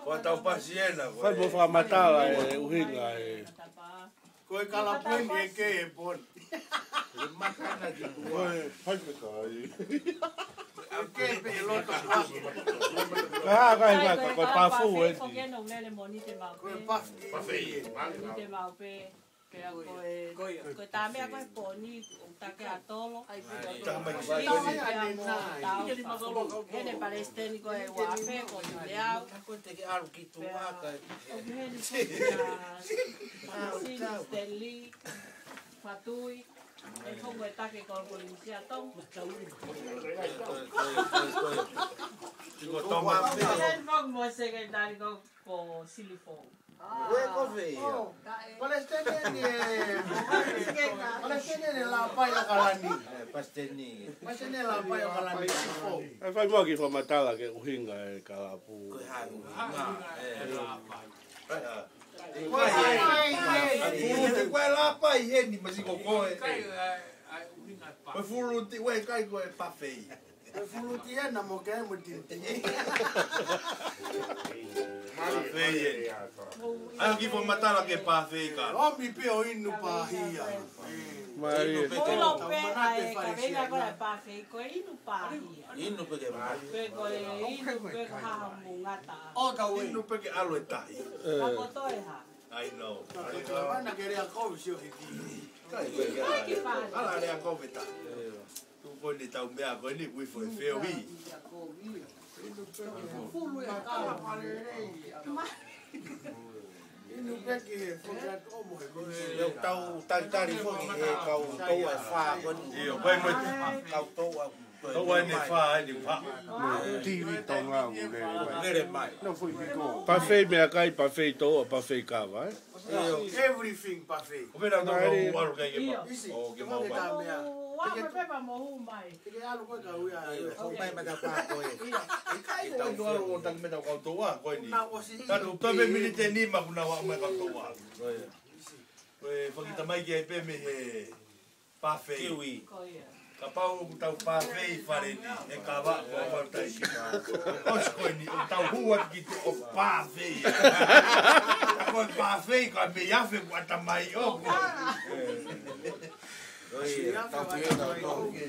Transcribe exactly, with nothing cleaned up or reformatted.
Ko e tau pasi ena, ko e. Fai mo fakamatala e ʻuhinga e. Ko e kalapu eni ʻe kē pē. Ko e, hai pe kai. ʻE kē pē loto. Ka, ka, ka, ka, ko e pafu eni. Ko e pafu. Pea ko e, ko e tā meʻa ko e pōni, ʻo take ʻa tolo. Tama ki sai. Pea mo tau. Heni palesiteni ko e uafe, ko e leau. Ko e te ke ʻalu ki tuʻa ka. ʻOku heni ko e Sili Stanley, Fatui, e fomu e take ko e Polinisia Tonga. Tiko Tonga. Heni fomu mo e sekelitali ko ko Silifou. Ko e ko fē ia? Palesiteni eni e. Palesiteni eni e Lapai ʻAokalani. Eh, palesiteni. Palesiteni e Lapai ʻAokalani. Ai fai mo ki fakamatala ki he ʻuhinga e kalapu. Ko e hā e ʻuhinga? Eh. Ko e hā e ʻuhinga? Ko e Lapai heni, masi ko koe. Ko e fuluti, ʻoku ʻikai ko e pafei. Ko e fuluti ena mo ke mo titi. Pafei eni. ʻAi ki fakamatala ki he pafei ka. ʻOmi pē ʻo inu pāhia. Mālie. Inu pē ke. Ulo pē ai ka vena ko e pafei ko e inu pāhia. Inu pē ke. Pē ko e inu pē ko ha mo ngata. ʻO ka inu pē ke ʻalu e tahi. Eh. Ka ko toe ha. I know. Ka ko toe mana ke lea ko sio hiki. Kai, kai, kai. Ala lea ko veta. Tuʻu ko eni tau meʻa ko eni, we for a fair we. Inu pē ki he fokat omo he ko. Tau talitali foki he kau toa ʻe fā ko eni. ʻIo, ko e ko e. Kau toa. Toa ʻe fā eni fā. T V Tonga ʻoku lele mai. Lele mai. No foʻi piko. Pafei meʻakai, pafei toa, pafei kava, eh? Everything buffet. Ko pena tau kau ʻalu kai ke ma. Isi. O ke mau mai. Ua ko pepa mo hu mai. Ke ke ʻalu koe ka uia. Hu mai mata pa koe. ʻIkai ko ʻalu ʻo taki mena kau toa ko eni. Tanu tau pe miniti nima kuo nau ʻalu mai kau toa. Ko e fakita mai ki ai pē mei he pafei. Kiwi. Kapau ʻoku tau pafei fale ni, ʻe kava ko e pau tai ki. ʻOsi ko eni, ʻoku tau hua ki te ʻo pafei. Ko e pafei, ko e mei afe kuo ʻata mai ʻoku. Ko ia, tau pē tau tau.